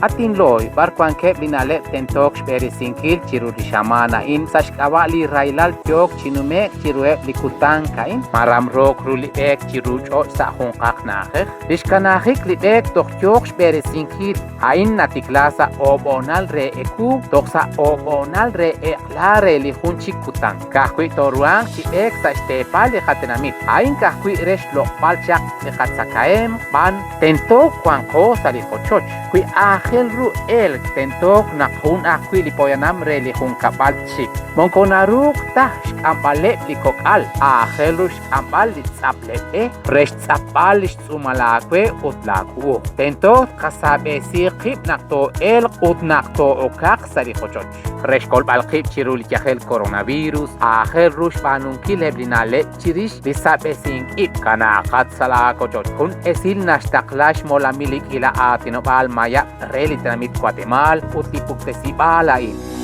At inlooy, b'ar wankeb' li na'leb' tentook xb'eresinkil chiru li xamaan a'in sa' xk'ab'a' li rahilal yook chi nume'k chiruheb' li kutank a'in? Ma ramrook ru li b'eek chiru ch'och' sa' junqaq na'ajej? Li xkanaajik li b'eek toj yooq xb'eresinkil a'in natikla sa' oob' hoonal re ewu toj sa' oob' hoonal re eq'la re li jun chik kutan. Ka'ajwi' tooruhanq chi b'eek sa' xteepal li qatenamit, a'in ka'ajwi' re xloq'b'al chaq li qatzakahemq, b'an tento wanqo sa' li qochoch. Wi aajel ru elk, tentook naq jun ajwi' li poyanam re li junkab'al txik. Moko naruuk ta xk'amb'aleb' li kok'al, aajel ru xk'amb'al li tz'apleb' b'e re xtz'apb'al li xtz'uumal aawe ut laawu'uj. Tento tqasaab'esi qib' naq too'elq ut naq too'okaq sa' li qochoch. Re xkolb'al qib' chiru li yajel coronavirus, aajel ru xb'aanunkil eb' li na'leb' chirix li sab'esink ib'. Kanaaqat sa' laawochoch. Jun esil naxtaqla xmolamil li k'iila aatinob'aal mayab' re li tenamit Watemaal ut li puktesib'aal a'in.